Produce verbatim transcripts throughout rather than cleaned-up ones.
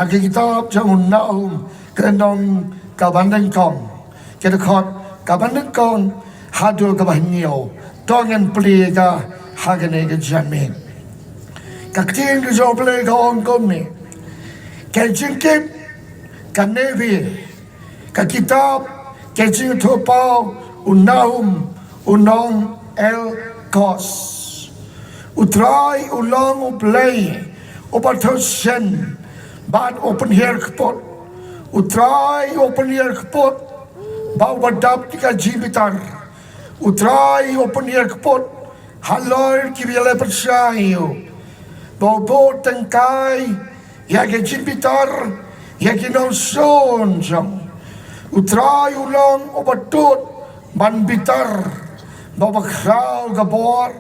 Ka kitab jong u Nahum, ka lynnong kaba nyngkong, ka dkhot kaba nyngkong haduh kaba hynñiew. To ngin plie ka ha kane ka janmiet. Ka ktien ka jong U Blei ka ong kumne: Ka jingkit ka Nebi, ka kitab ka jingïathuhpaw u Nahum u nong Elkos. U Trai u long U Blei uba thut shin bad u pynhiar kput. U Trai u pynhiar kput bad uba dap ïa ka jingbitar. U Trai u pynhiar kput halor kiba ïaleh pyrshah ïa u, bad u bud tyngkai ïa ka jingbitar ïa ki nongshun jong u. U Trai u long uba tut ban bitar, bad uba khraw ka bor,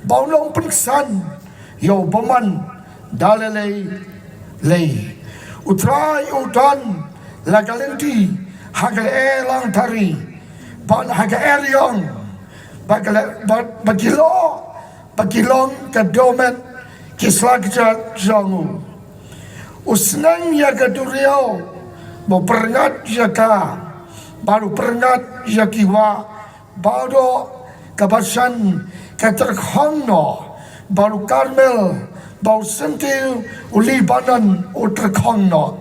bad u long pynksan ïa u bymman da lei lei. U Trai u don la ka lynti ha ka lyer langtari bad ha ka eriong, bad ka la-, bad, bad ki lyoh bad ki long ka dohmed ki sla kjat jong u. U sneng ïa ka duriaw bad u pyngngad ïa ka, bad u pyngngad ïa ki wah baroh. Ka Bashan ka tyrkhong noh, bad u Karmel, bad u syntiew u Lebanon u tyrkhong noh.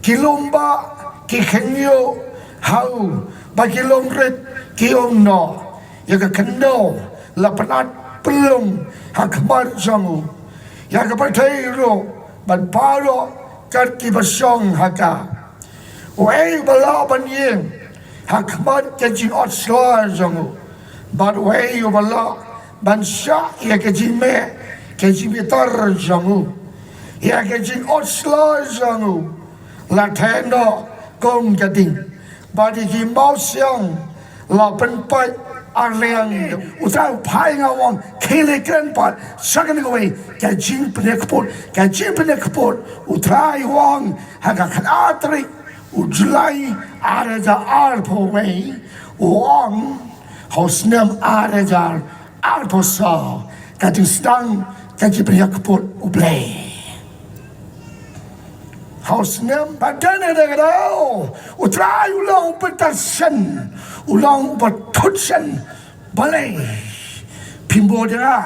Ki lum bah ki khynñiuh ha u, bad ki lum rit ki um noh. Ïa ka khyndew la pynat pynlung ha khmat jong u, ïa ka pyrthei ruh bad baroh kat kiba shong ha ka. Uei uba lah ban ïeng ha khmat ka jingot sla jong u? Bad uei uba lah ban shah ïa ka jingmeh ka jingbitar jong u? Ïa ka jingot sla jong u la theh noh kum ka ding, bad ïa ki mawsiang la pynpait arliang. U Trai u phai nga u ong, khie leit kren pat sha kane kawei ka jingpynïakput, ka jingpynïakput. U Trai u ong ha ka khatar tarik u July ar hajar arphew wei, u ong, ha u snem ar hajar arphew saw ka jingsdang ka jingpynïakput U Blei. Ha u snem ba dang ne dang dau, U Trai u long uba tut shin, u long uba tut shin. Balei phim bud ïa nga?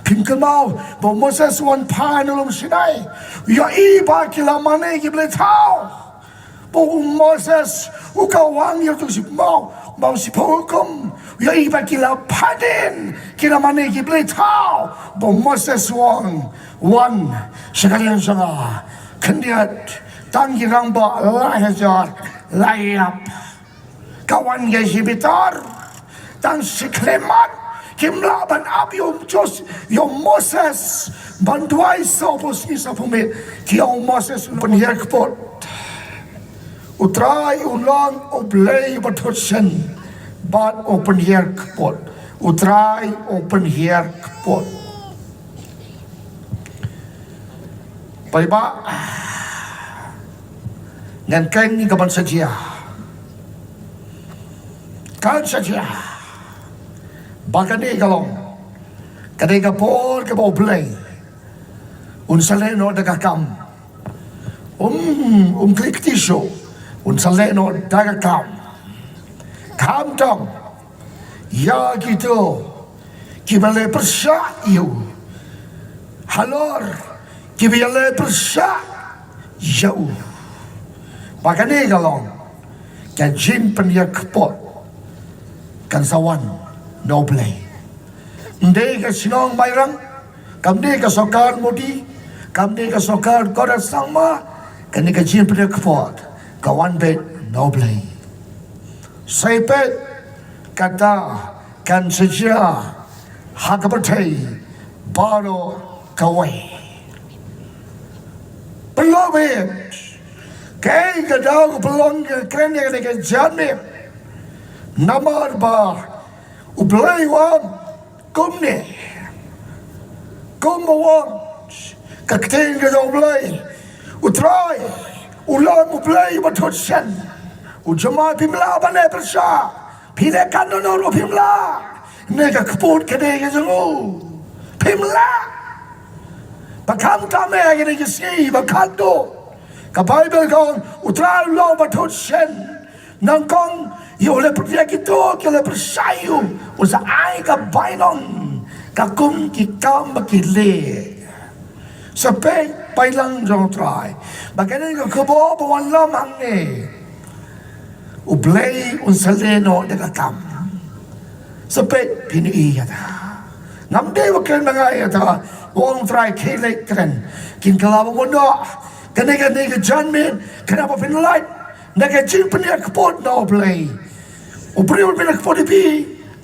Phim kynmaw ba u Moses u wan phai na lum Sinai, u ïohi ba ki la mane ki blei thaw. Ba u Moses u kawang ïa u shiphew, ba u shiphew hukum, u ïohi ba ki la phadin, ki la mane ki blei thaw. Ba u Moses u ong, wan sha ka liang jong nga, khyndiat tang ki rangbah lai hajar lai ïap. Ka wan ka jingbitar, tang shi khyllipmat kim lah ban ap ïa u Jos-, ïa u Moses ban duwai sawphew sngi sawphew miet. Ki ong, u Moses u pynhiar kput. U Trai u long U Blei uba tut shin bad u pynhiar kput. U Trai u pynhiar kput. Paidbah, ngan kren ïa kaban sa jia. Kan sa jia ba kane ka long, kane ka por kaba U Blei un sa leh noh da ka kam. Um, um klik tisu, un sa leh noh da ka kam. Kam dang ïa kito kiba leh pyrshah ïa u, halor kiba ïaleh pyrshah ïa u. Ba kane ka long ka jingpynïakput kan sa wan na U Blei. Ym dei ka shnong Mairang, kam dei ka sorkar Modi, kam dei ka sorkar Conrad Sangma, kane ka jingpynïakput ka wan beit na U Blei. Sa peit kata kan sa jia ha ka pyrthei baroh kawei. Pynlong beit kaei ka daw ka pynlong ka kren ïa kane ka janmiet. Namar ba U Blei u ong kumne, kumba ong ka ktien ka jong U Blei. U Trai u long U Blei uba tut shin. U jemma phim lah ban leh pyrshah. Phi leh kano kano ruh phim lah. Ne ka kput ka dei ka jong u. Phim lah. Ba kham tam eh ïa kine ki sngi ba khatduh, ka Baibl ka ong, U Trai u long ba thut shen. Nyngkong ïa u leh pyrshah kito ki leh pyrshah ïa u, un sa ai ka bainong ka kum ki kam ba ki leh. Sa peit balang jong U Trai ba kane ka khubor ba wanlam hangne, U Blei un sa leh noh da ka kam. Sa peit phin ïohi ïa ta. Ngam dei ba kren ma nga ïa ta. U ong U Trai khie leit kren. Kin kylla ba mano kane kane ka janmiet, kane ba phin lait na ka jingpynïakput na U Blei. U briew u pynïakput ïa phi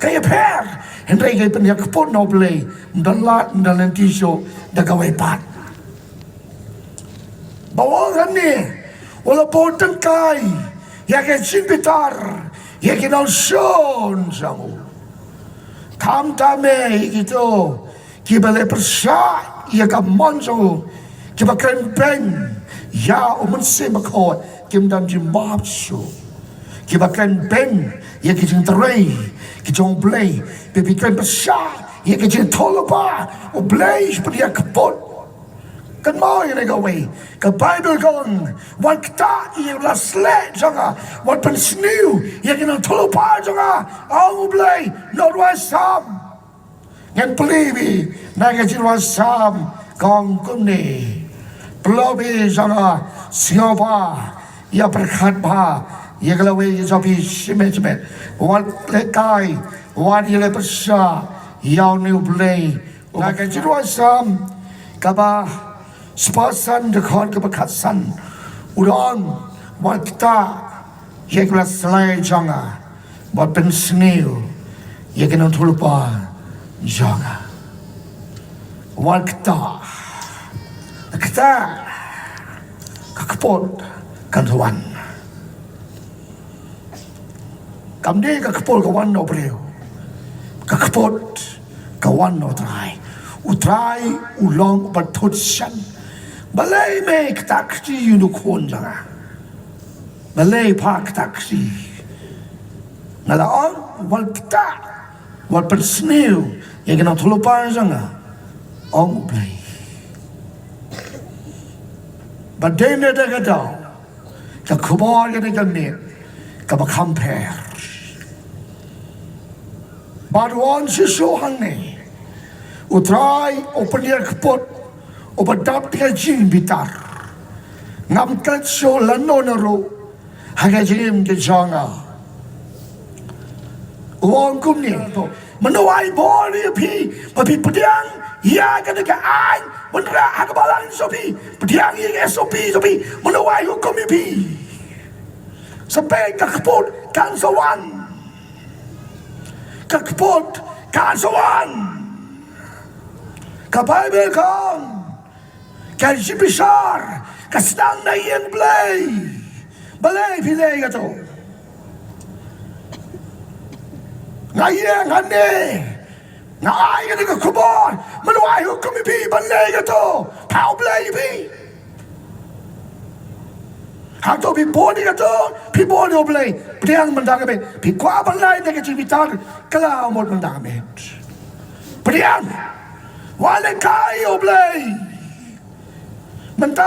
ka ïapher, hynrei ka pynïakput na U Blei ym da lad, ym da lynti shuh da kawei pat. Ba u ong hangne, u la bud tyngkai ïa ka jingbitar ïa ki nongshun jong u. Kham tam eh ïa kito kiba leh pyrshah ïa ka mon jong u, kiba kren beiñ ïa U Mynsiem Bakhuid, kim don jingmap shuh. Kiba kren beiñ ïa ki jingtrei ki jong U Blei, ba phi kren pyrshah ïa ki jingïathuhlypa, U Blei u pynïakput. Kynmaw ïa kane kawei, ka Baibl ka ong, wat ktah ïa u la sleh jong nga, wat pynsniew ïa ki nongïathuhlypa jong nga, ong U Blei, na u rwai Salm. Ngan plie phi na ka jingrwai Salm, ka ong kumne: Pynlong phi jong nga, sngewbha ïa pyrkhat bha ïa ka lawei jong phi shimet shimet. Wat lehkai, wat ïaleh pyrshah ïa une U Blei. Na ka jingrwai Salm kaba spah san, dkhot kaba khatsan, u ong, wat ktah ïa ki la sleh jong nga, bad pynsniew ïa ki nongïathuhlypa jong nga. Wat ktah. Ktah. Ka kput kan sa wan. Kam dei ka kput ka wan na u briew. Ka kput ka wan na U Trai. U Trai u long uba thut shen. Balei me ktah kti ïa une u khun jong nga? Balei pha ktah kti? Nga la ong, wat ktah, wat pynsniew ïa ki nongïathuhlypa jong nga, ong U Blei. Ba dei na kata ka daw, ka khubor kane ka miet kaba kham pher. Bad u ong shisha hangne, U Trai u pynïakput, uba dap da ka jingbitar. Ngam klet shuh lano na ruh ha ka jingim ka jong nga. U ong kumne: Mano ai bor ïa phi ba phi pdiang ïa kane ka aiñ wanrah ha ka balang jong phi? Pdiang ïa ka S O P jong phi. Mano ai hukum ïa phi? Sa peit, ka kput kan sa wan. Ka kput kan sa wan. Ka Baibl ka ong, ka jingbishar ka sdang na ïing Blei. Balei phi leh kato? Nga ïeng hangne, nga ai kane ka khubor, mano ai hukum ïa phi ban leh kato? Pha U Blei ïa phi. Hato phi bud ïa kato? Phi bud ïa U Blei? Pdiang mynta ka miet. Phi kwah ban lait na ka jingbitar? Kylla mut mynta ka miet. Pdiang. Wat lehkai ïa U Blei mynta.